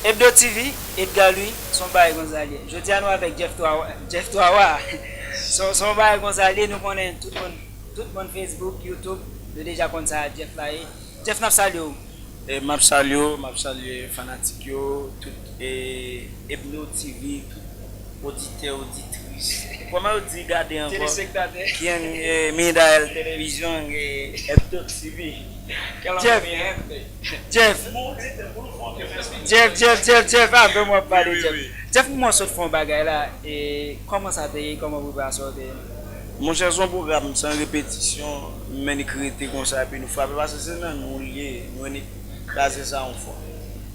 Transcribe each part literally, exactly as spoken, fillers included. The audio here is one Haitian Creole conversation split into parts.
Hebdo T V, Edgar Louis, se yon bagay konsa l ye. Jodi a nou avèk Jeff Twa Wa, Jeff Twa Wa. Se se yon bagay konsa l ye, nou konnen tout moun, tout moun Facebook, YouTube, nou deja konn sa Jeff la ye. Jeff, n ap salye w. E m ap salye w, m ap salye fanatik yo, tout e, Hebdo T V, tout oditè, oditris. Kòman yo di gade ankò? Telespektatè. Ki an e, Midayèl Televizyon, e, Hebdo T V. Jeff, Jeff, Jeff, Jeff, Jeff, Jeff, ah, bon, mwen ap pale, Jeff. Jeff, mwen sot fè yon bagay la, e kòman sa te ye, kòman preparasyon te ye? Monchè, se yon pwogram san repetisyon, men li rete konsa, epi nou frape, paske se nan nou l ye, nou annik kraze sa yon fwa.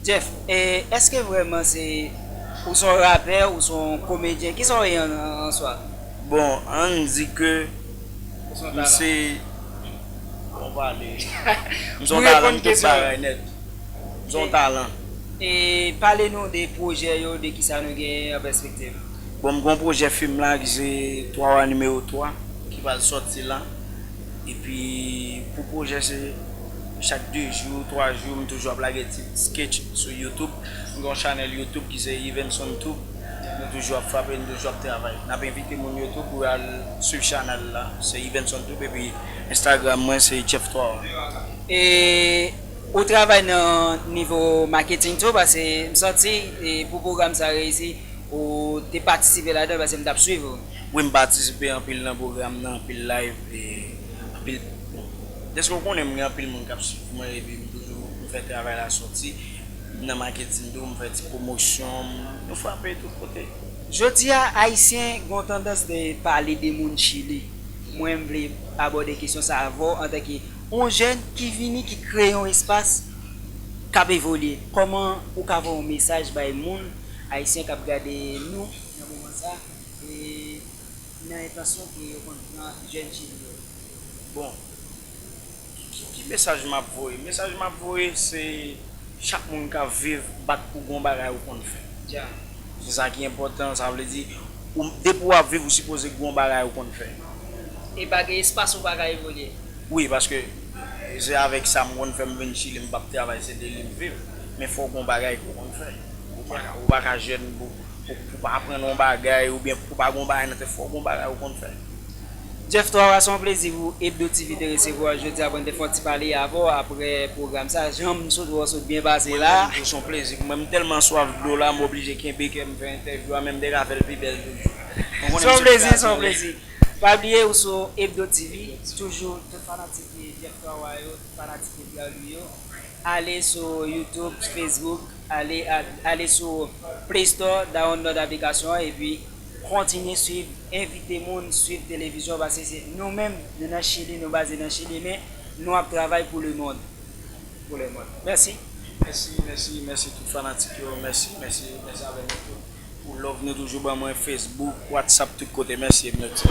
Jeff, e èske vrèman se, ou se yon rapè, ou se yon komedyen, kisa w ye an, an, an swa? Bon, ann di ke m se, bon, pale. M se yon talan, m tout bagay nèt. M se yon talan. E pale nou de pwojè yo, de kisa nou gen an pèspektiv. Bon, m gen yon pwojè fim la ki se Twa Wa nimewo twa ki pral sòti la. Epi pou pwojè se chak de jou, twa jou, m toujou ap lage ti sketch sou YouTube. M gen yon chanèl YouTube ki se Evenson Tube. Nou toujou ap frape, nou toujou ap travay. N ap envite moun yo tou pou al swiv chanèl la. Se Evenson Tube epi Instagram mwen se Jeff Twa Wa. E ou travay nan nivo marketing tou, paske m santi, e, pou pwogram sa reyisi, ou te patisipe ladan, paske m t ap swiv ou. Wi, m patisipe anpil nan pwogram nan, anpil live, e anpil, bon, dèske w konnen m gen anpil moun k ap swiv mwen, epi m toujou, m fè travay la sòti. Nan marketing tou, m fè ti pwomosyon, nou frape tout kote. Jodi a, Ayisyen gen yon tandans de pale de moun Chili. Mwen, m vle abòde kesyon sa avè w antanke yon jèn ki vini, ki kreye yon espas k ap evolye. Kòman ou ka voye yon mesaj bay moun ayisyen k ap gade nou nan moman sa, e nan entansyon ke yo konn pran jèn Chili yo? Bon, ki, ki, ki mesaj m ap voye? Mesaj m ap voye se chak moun k ap viv, bat pou gon bagay ou konn fè. Se sa ki enpòtan, sa vle di, ou, depi w ap viv, ou sipoze gon bagay ou konn fè. E pa gen espas ou pa ka evolye? Wi, paske se avèk sa m konn fè, m vin Chili, m p ap travay, se de li m viv. Men fò w gon bagay ke w konn fè. Ou pa ka, ou pa ka jèn pou, pou, pou pa aprann yon bagay, oubyen pou pa gon bagay nan tèt, fò w gon bagay ou konn fè. Jeff Twa Wa, se yon plezi pou Hebdo T V te resevwa w jodi a pou n te fè yon ti pale avè w apre pwogram sa. Jan m sot wè w sot byen pase la. Mwen menm tou, se yon plezi pou mwen. M tèlman swaf dlo la, m oblije kenbe kè m fè entèvyou a, men m te ka fè l pi bèl toujou. Se yon plezi, se yon plezi. Pa bliye, ou sou Hebdo T V, toujou tout fanatik Jeff Twa Wa yo, tout fanatik Edgar Louis yo. Ale sou YouTube, Facebook, ale, a- ale sou Play Store, download aplikasyon an, epi kontinye swiv, envite moun swiv televizyon, paske se nou menm, nou nan Chili, nou baze nan Chili, men nou ap travay pou lemonn. Pou lemonn. Mèsi. Mèsi, mèsi, mèsi tout fanatik yo. Mèsi, mèsi, mèsi avè nou tout. Pou love nou toujou ban mwen, Facebook, WhatsApp, tout kote. Mèsi, Ebnet.